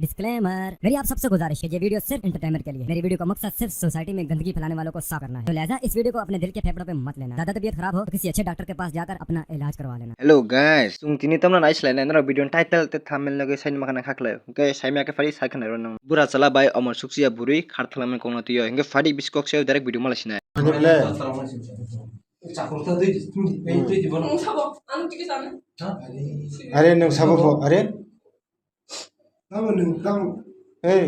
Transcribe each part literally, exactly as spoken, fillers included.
डिस्क्लेमर, मेरी आप सबसे गुजारिश है, ये वीडियो सिर्फ एंटरटेनमेंट के लिए। मेरी वीडियो का मकसद सिर्फ सोसाइटी में गंदगी फैलाने वालों को साफ करना है, तो लिहाजा इस वीडियो को अपने दिल के फेफड़ों पे मत लेना। ज्यादा तबीयत खराब हो तो किसी अच्छे डॉक्टर के पास जाकर अपना इलाज करवा लेना। Hello guys, chwng tini tamno naislai nai norok video title tei thumbnail logi sai numa khana khaklai. Hwnkhe saimya khe phari sai khana rw nang. Bura chala bai omo sukchiya bwrwi khar thalamani kokno twiyo. Hwnkhe phari biskok se direct video malai sinai. Are nwng sabo bo, are? Tamo nwng tamo. Hey,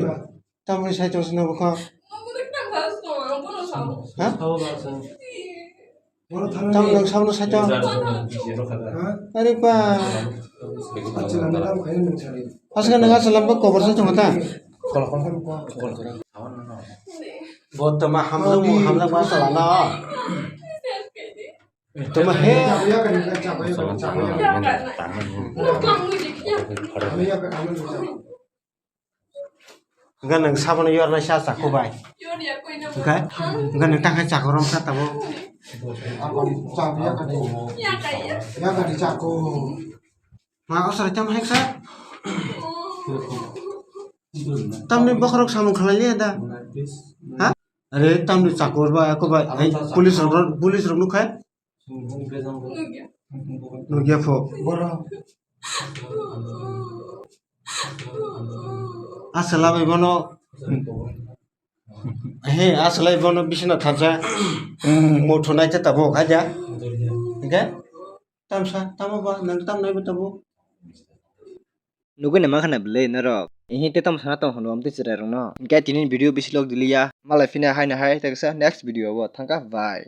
tamo ni side o sino bokha. Ha? Tamo nwng sabo no side o. Are ba. Aswk nwng aswk lama kobor sa chwng ta. Bo tama hamjak mo hamjak ba sa lana. Tama he. Hwnkhe nwng sabono yornai sa chakhu bai. Hwnkhe, hwnkhe nwng tangkhe chakhu rom sa tabuk. Ma o sarai tamo heksa? Tamni bokhorok samung khlai liya da? Ha? Are tamni chakhu ba, ako ba, police rok, police rok nukha? Nukya pho. Aswlai bono. He, aswlai bono bisina thansa. Motho naite tabuk, haja. Hwnkhe? Tamsa, tamo ba, nang tam naibo tabuk. Nugui na mankha na bwlwi norok. Ehe, tei tamo sana tong hwnwi, omo twi chwrai rokno. Hwnkhe tini video bisi log diliya. Malai phina haino hai, tei kisa next video o thangkha, bye.